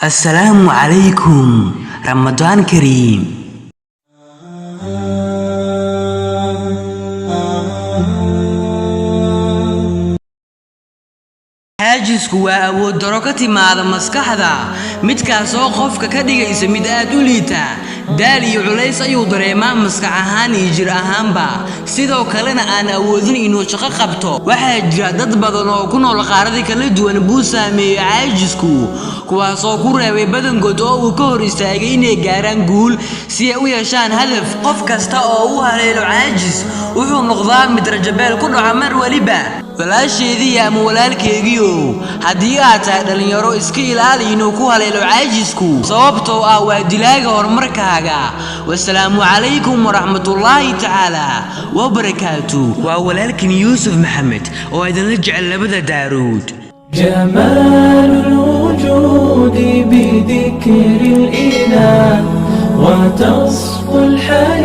Assalaamu calaykum, Ramadaan kariim. Caajisku waa awood daro ka timaada maskaxda, midkaasoo qofka ka dhigaysa mid aad u liita. Daal iyo culays ayuu dareemaa maskax ahaan iyo jir ahaanba, sidoo kalena aan awoodin inuu shaqo qabto. Waxaa jira dad badan oo ku nool qaarada kala duwan buu saameeyey caajisku, kuwaasoo ku reebay badankood oo uu ka hor istaagay inay gaaraan guul si ay u yeeshaan hadaf. Qof kasta oo uu haleelo caajis wuxuu noqdaa mid rajabeel ku dhaca mar waliba. Walaasheedii ama walaalkeegiiow, haddii aad tahay dhallinyaro, iska ilaali inuu ku haleelo caajisku, sababtoo ah waa dilaaga horumarkaaga. Wasalaamu calaykum waraxmatullaahi tacaala wabarakaatu. Waa walaalkin Yuusuf Maxamed oo idinla jecel labada daarood. جمال الوجود بذكر الإله وتصفو الحياة.